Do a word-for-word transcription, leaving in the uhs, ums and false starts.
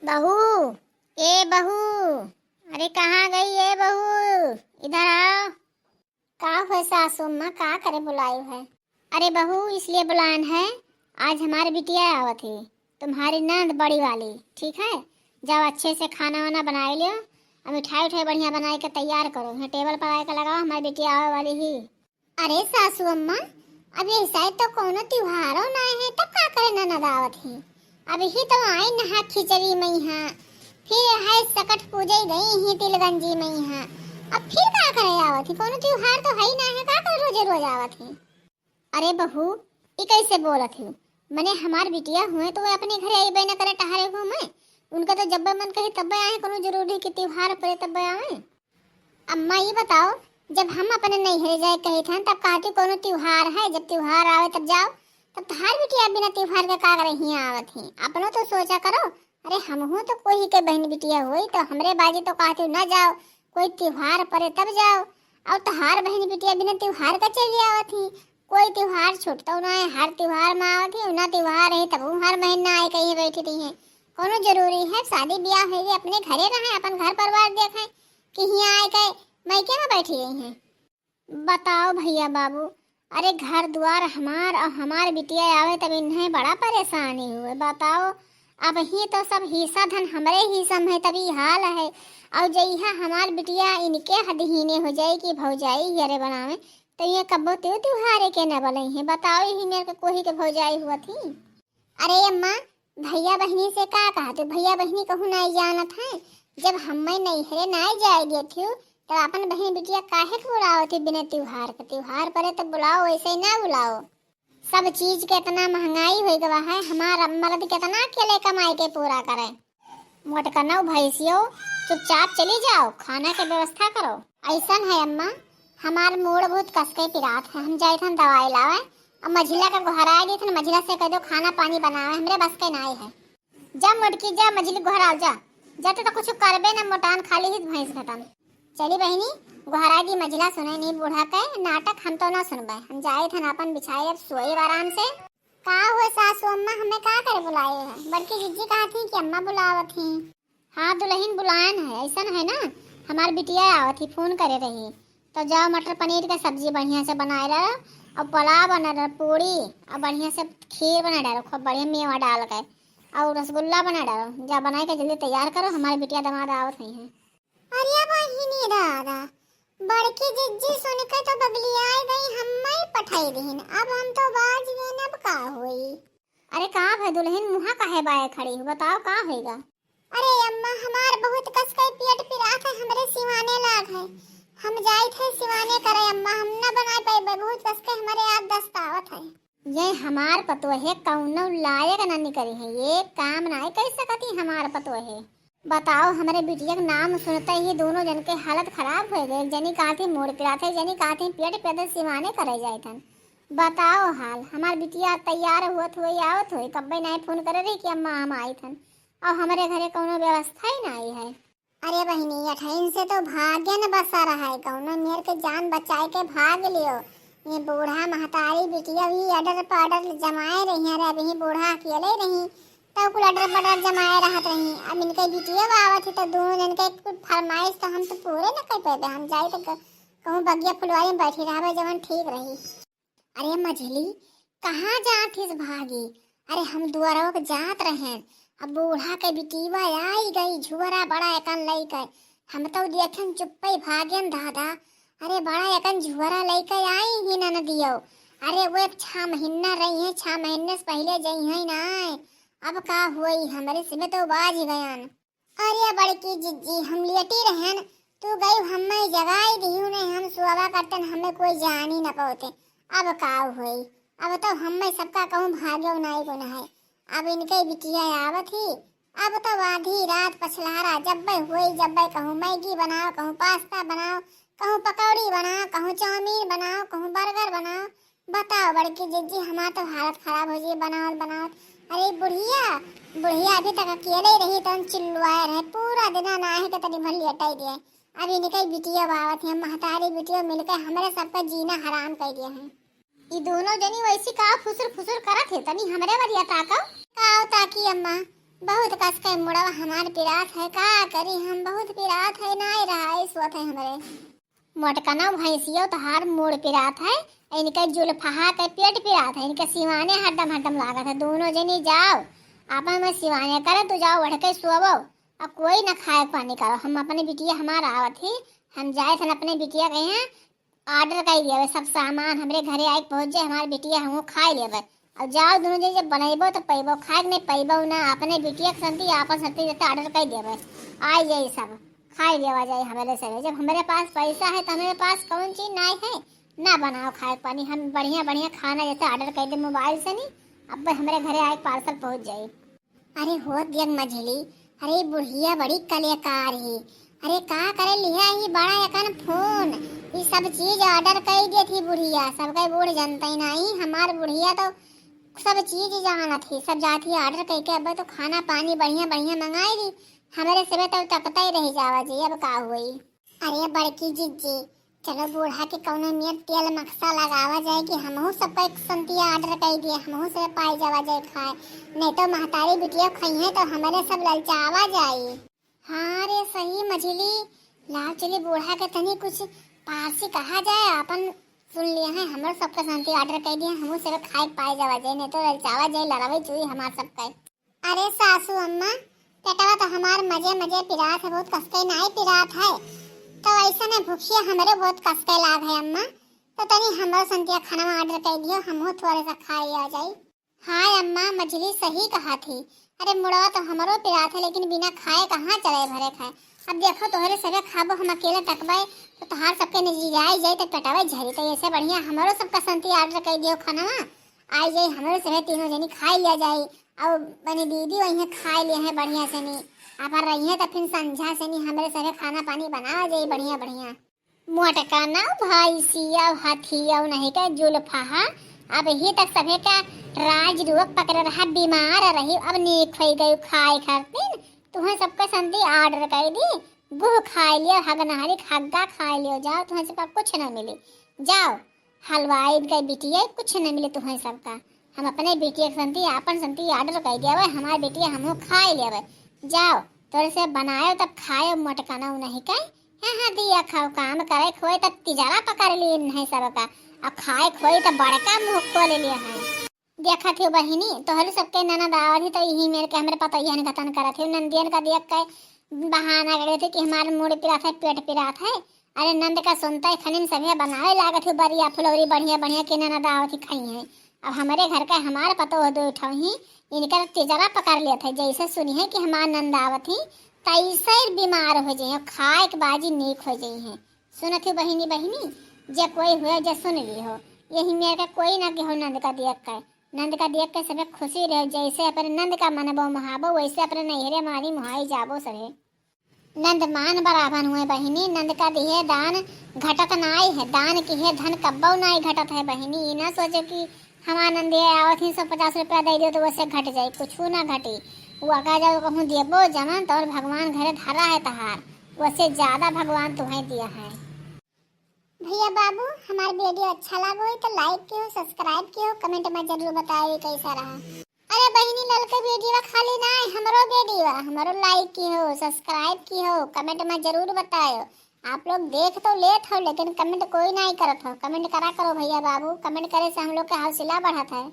बहू, ए बहू, अरे कहाँ गई ए बहू, इधर आओ। का हुए सासू अम्मा, का करे बुलायो है? अरे बहू, इसलिए बुलान है, आज हमार बिटिया आवत है, तुम्हारी ननद बड़ी वाली, ठीक है? जाओ अच्छे से खाना वाना बनाए लियो, और मिठाई उठाई बढ़िया बनाए के तैयार करो, यहाँ टेबल पर आए के लगाओ, हमारी बिटिया आवे वाली ही। अरे सासू अम्मा, अब यही साइड तो कोनो त्योहारो ना है, तब का करे ननद आवत ही? अब ही तो आई नहा खिचड़ी मइहाँ, फिर है सकट पूजे गई ही तिलगंजी मइहाँ, अब फिर का करे आवत ही? कोनो त्योहार तो है ही ना है, का करे रोजे रोज आवत ही? अरे बहू, ई कैसे बोलत ही? मने हमार बिटिया हुए तो वे अपने घरे अइबे न करे टहरे घूमे, उनका तो जब्बे मन कही तब्बे आए, कोनो जरूरी कि त्योहार परे तब्बे आवे? अम्मा, ये बताओ, जब हम अपने नैहरे जाए कही थन, तब कहती कोनो त्योहार है, जब त्योहार आवे तब जाओ, तब तहार बिटिया बिना त्योहार के का करे हियाँ आवत ही? अपनो तो सोचा करो। अरे हमहू तो कोई के बहन बिटिया होई, तो हमरे बाजी तो कहती ना जाओ, कोई त्योहार परे तब जाओ, और तहार बहन बिटिया बिना त्योहार का चली आवत ही। कोई त्योहार छूटतो ना है, हर त्योहार में आवत ही, ना त्योहार है तब हर महीना आए कहीं बैठी रही है। कोनो जरूरी है शादी ब्याह है, अपने घरे रहे, अपन घर परिवार देखे, कि हियाँ आए के मायके में बैठी रही हैं। बताओ भैया बाबू, अरे घर द्वार हमार और हमार बिटिया आवे तब इन्हें बड़ा परेशानी हुए। बताओ, अब ही तो सब हिस्सा धन हमरे हिस्सा में है, तभी हाल है। और जइहा हमार बिटिया इनके हदहीने हो जाए कि भौजाई हियरे बनावे, तो ये कब्बो त्यो त्योहारे के न बनई है। बताओ, यही मेर के कोही के भौजाई हुआ थी। अरे अम्मा, भैया बहिनी से का कहा तू? भैया बहिनी कहूँ नाई जानत है। जब हम्मे नैहरे नाई जाए देथियो, तब अपन बहिन बिटिया काहे के बुलावत ही बिना त्योहार के? त्योहार परे तो बुलाओ, वैसे ही ना बुलाओ। सब चीज के इतना महंगाई हो गवा है, हमार मर्द कितना अकेले कमाई के पूरा करे? मोटकनऊ भैंसियो, चुपचाप चली जाओ, खाना के व्यवस्था करो। ऐसन है अम्मा, हमार मूड़ बहुत कस के पिरात है, हम जाइत हन दवाई लावे। अब मझिला के गोहराए दी थन, मझिला से कह दो खाना पानी बनावे, हमरे बस के नाई है। जा मोटकी जा, मझिली गोहराओ जा, जाते तो कुछ करबे न, मोटान खाली ही भैंस घटन। चली बहिनी, गोहराए दी मझिला, सुने नहीं बूढ़ा के नाटक, हम तो ना सुनबे, हम जाइत हन अपन बिछाए अब सोए आराम से। का हुआ सासू अम्मा, हमें का करे बुलाए है? बड़की जिज्जी कहा थी कि अम्मा बुलावत ही। हाँ दुल्हन बुलायन है, ऐसन है ना, हमार बिटिया आवत ही, फोन करे रही, तो जाओ मटर पनीर का सब्जी बढ़िया से बनाए रहो, और पुलाव बना रहो, पूरी, और बढ़िया से खीर बना डालो, खूब बढ़िया मेवा डाल के, और रसगुल्ला बना डालो, जा बनाए के जल्दी तैयार करो, हमारे बिटिया दामाद आवत नहीं है। अरे बहिनी दादा, बड़की जिज्जी सुन के तो बगलियाए गई, हम्मे पठाई दीन। अब हम तो बाज गए, अब का होई? अरे का भय दुल्हन, मुहा काहे बाए खड़ी हो, बताओ का होएगा? अरे अम्मा, हमार बहुत कस के पेट पिरात है, हमरे सिवाने लाग है, हम जाइत है सिवाने करे अम्मा, हम न बना पाइबे, बहुत कस के हमरे याद दस्त आवत है। ये हमार पतोहे कौनो लायक ना निकली है, ये काम ना कर सकती हमार पतोहे। बताओ, हमरे बिटिया के नाम सुनते ही दोनों जन के हालत खराब हो गए। एक जनी कहती मूड़ पिरात है, एक जनी कहती पेट पे दर्द सिवाने करे जाए थन। बताओ हाल, हमार बिटिया तैयार हुअत हुई, आवत हुई, कब्बे नाई फोन करे रही कि अम्मा हम आई थन, और हमरे घरे कौनो व्यवस्था ही नाई है। अरे बहिनी, अठइन से तो भाग्य न बसा रहा है, कौनो मेर के जान बचाए के भाग लियो। ये बूढ़ा महतारी बिटिया भी अडर पडर जमाए रही है। अरे अभी बूढ़ा अकेले रही, तो कुल अडर पडर जमाए रहत रही। अब इनके बिटिया आवत ही, तो दोनों जन के कुल फरमाइश तो हम तो पूरे न कर पाबे। हम जाए तो ग-, कहूँ बगिया फुलवारी में बैठी रहबे, जवन ठीक रही। अरे मझली, कहाँ जात हिस भागी? अरे हम दुआरवा के जात रहेन, अब बूढ़ा के बिटिया आई गई, झुअरा बड़ा एकन लइके। हम तो देखेन चुप्पे भागेन दादा। अरे बड़ा एकन झुअरा लइके आई ही ननदियो। अरे वो एक छह महीना रही है, छह महीने से पहले जई है ना। अब का हुई, हमरे से में तो बाज गयन। अरे बड़की जिज्जी, हम लेटी रहन, तू गई हम्मे जगाई दिहू नहीं, हम सोवा करतन, हमें कोई जानी न पावते। अब का होई, अब तो हम्मे सबका कहूँ भाग्यो नाई गुन है। अब इनके बिटिया आवत ही, अब तो आधी रात पछलारा जब्बे होई, जब्बे कहूँ मैगी बनाओ, कहूँ पास्ता बनाओ, कहूँ पकौड़ी बनाओ, कहूँ चाउमीन बनाओ, कहूँ बर्गर बनाओ। बताओ बड़की जिज्जी, हमार तो हालत खराब हो जाई बनावत बनावत। अरे बुढ़िया, बुढ़िया अभी तक अकेले ही रही, तन चिल्लुआए रहे, पूरा दिना नाहे के तनी भर लेटाई दिए। अब इनके बिटिया बावत है, महतारी बिटिया मिलके हमरे सबका जीना हराम कर दिया है। ई दोनों जनी वैसी का फुसुर फुसुर करत है, तनी हमरे बरिया ताको। का ताकी अम्मा, बहुत कस के मुड़वा हमार पिरात है, का करी हम, बहुत पिरात है, नाई रहा, ई सोत है हमरे। मोटकना भैंसियो तोहार मूड़ पिरात है, इनके जुल्फहा के पेट पिरात है, इनके सिवाने हरदम हरदम लागत है। दोनों जनी जाओ, आपन में सिवाने करे, तू जाओ ओढ़ के सोवो, अब कोई ना खाए पानी करो। हम अपने बिटिया हमार आवत ही, हम जाए थन अपने बिटिया के यहाँ, ऑर्डर कर दिया सब सामान हमरे घरे आए के पहुँच जाए, हमार बिटिया हमहू खाए लेबे। अब जाओ दोनों जनी, जब बनैबो तो पैबो, खाए के नहीं पैबो ना, अपने बिटिया के संती आपन संती जते ऑर्डर कर देबे, आ जाई सब, खाए लेवा जाई हमरे सभे। जब हमरे पास पैसा है तो हमरे पास कौन चीज नाई है, ना बनाओ खाए के पानी। हम बढ़िया बढ़िया खाना जैसे ऑर्डर कर दे मोबाइल से नी, अब हमरे घरे आए पार्सल पहुँच जाई। अरे हो देख मझली, अरे बुढ़िया बड़ी कलेकार ही। अरे का करे लिहा ही बड़ा एकन फोन, ई सब चीज ऑर्डर कर देत ही बुढ़िया। सबके बूढ़ जनते नहीं, हमार बुढ़िया तो सब चीज जानत ही, सब जात ही ऑर्डर करके। अब तो खाना पानी बढ़िया बढ़िया मंगाई दी, हमरे सबे तो तकते ही रह जावा जी, अब का हुई। अरे बड़की जिज्जी, चलो बूढ़ा के कौनो नियत तेल मक्सा लगावा जाए कि हमहू सबका एक संतिया ऑर्डर कर दिए, हमहू सब पाई जावा जाए खाए, नहीं तो महतारी बिटिया खइहे तो हमरे सब ललचावा जाई। हाँ रे सही मझली, लाओ चली बूढ़ा के तनी कुछ पारसी कहा जाए, आपन सुन लिया है, हमरो सबका संतिया ऑर्डर कर दिए, हमहू सब खाए पाई जावा जाए, नहीं तो ललचावा जाए, लड़ावे चुई हमार सबका। अरे सासू अम्मा, पेटवा तो हमार मजे मजे पिरात है, बहुत कसके नाई पिरात है, तो ऐसे में भूखिया हमरे बहुत कसके लाग है अम्मा, तो तनी हमरो संतिया खाना ऑर्डर कर दियो, हमहू थोड़े सा खा लिया जाई। हाय अम्मा, मझली सही कहा थी। अरे मुड़वा तो हमरो पिरात है, लेकिन बिना खाए कहाँ चले भरे खाए। अब देखो तोहरे सभे खाबो, हम अकेले तकबे तो तोहार सबके निजियाई जाई तो पेटवे झरी, तो ऐसे बढ़िया हमरो सबका संतिया ऑर्डर कर दियो खाना, आई जाई हमरो सभे तीनों जनी खाई लिया जाई। अब बनी दीदी वहीं खाई लिया है बढ़िया से नी, अब रही है तो फिर संझा से नी हमरे सभे खाना पानी बनावा जाई बढ़िया बढ़िया। मोटका ना भैंसिया हथिया नहीं के जुल्फहा, अब ही तक सभे का राज रुअक पकड़ रहा, बीमार रही, अब नीक होई गई खाए खातिर। तुहें सबका संती ऑर्डर कर दी, गुह खाए लियो, हग नहरी हग्गा खाए लियो, जाओ तुहें सबका कुछ ना मिली, जाओ। हलवाई इनका बिटिया कुछ न मिले तुहें सबका। हम अपने बिटिया के संती, आपन संती ऑर्डर कर दिया हुआ, हमार बिटिया हमहू खाए लेवे। जाओ, तोरे से बनायो तब खायो, मोटकना नहीं के। हाँ, हाँ, दिया खाओ, काम करे खोए तब तिजरा पकड़ ली नहीं सबका। अब खाए खोए तब बड़का मुँह खोल लिया है। देखत हो बहिनी, तोहरे सबके ननद आवत ही तो यही मेर के हमरे पतोहियन घतन करत हो। ननदियन का देख के बहाना करे थे कि हमार मूड़ पिरात है, पेट पिरात है। अरे नंद का सुनते खनिन सभे बनावे लागत हो बरिया फुलौरी बढ़िया बढ़िया कि ननद आवत ही खाई है। अब हमरे घर का हमार पतोह दो ठो ही, इनकर तिजरा पकड़ लेत है। जैसे सुनी है कि हमार नंद आवत ही, तैसे बीमार हो जाई, खाए के बाजी नीक हो जाई है। सुनत हो बहिनी, बहिनी, जे कोई हुए जे सुन ली हो, यही मेर का कोई ना केहो नंद का देख के। नंद का देख के सभे खुशी रहो, जैसे अपने नंद का मनबो मोहाबो, वैसे अपने नैहरे मारी मोहाई जाबो सभे। नंद मान बराबर हुए बहिनी, नंद का दिहे दान घटत नाई है, दान किहे धन कब्बो नाई घटत है बहिनी। ई ना सोचो कि हमार नंदिया आवत ही सौ पचास रुपया दे दियो तो वैसे घट जाई, कुछ ना घटी। वो अगर जब कहूँ देबो जमन तो भगवान घरे धरा है तहार, वैसे ज्यादा भगवान तुम्हें दिया है। भैया बाबू, हमार वीडियो अच्छा लागो होई तो like किहो, subscribe किहो, comment में जरूर बताओ ये कैसा रहा। अरे बहिनी, ललके वीडियो खाली ना है, हमरो वीडियो, हमरो like किहो, subscribe किहो, comment में जरूर बताओ। आप लोग देख तो लेत हो, लेकिन comment कोई नहीं करत हो। Comment करा करो भैया बाबू, comment करे से हम लोग के हौसला बढ़त है।